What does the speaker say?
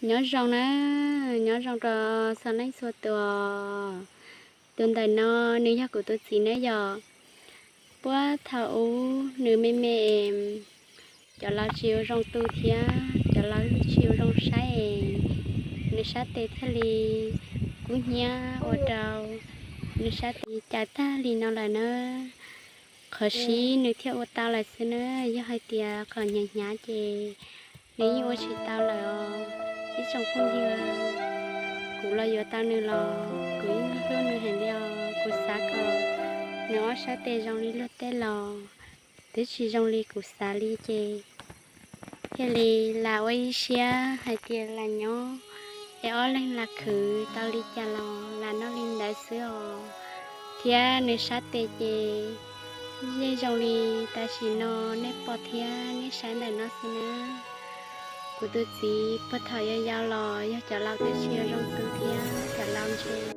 Nyob zoo na, nyob zoo rau txhua leej txhua tus. Tus ntawm no nws yog kuv tus txiv na yom. Puag thaum ub nws me me, cov laus tsis ua zoo tu thiab cov laus tsis ua zoo saib es nws sab tes thiaj li kub hnyiab ua rau nws sab tes cais tag li no lawm na. Qhov sib nws thiaj ua tau lawm xwb na, yog hais tias qhov hnyav hnyav ces nws yeej ua tsis tau lawm os. Ib tsoom phooj ywg, kuv los yuav tau nws los kuv yeej hlub nws heev li os. Kuv xav kom nws ob sab tes zoo li luag tej los twb tsis zoo li kuv xav li ces thiaj li lam ua ib siab hais tias lam nyob es ob leeg lam khwv tau li cas los lam noj li ntawd xwb os. Thiab nws sab tes ces yeej zoo li tam sim no nej pom thiab nej saib ntawm no xwb na. Kuv tus txiv puag thaum yau yau los yog cov laus twb tsis ua zoo tu thiab cov laus ntshe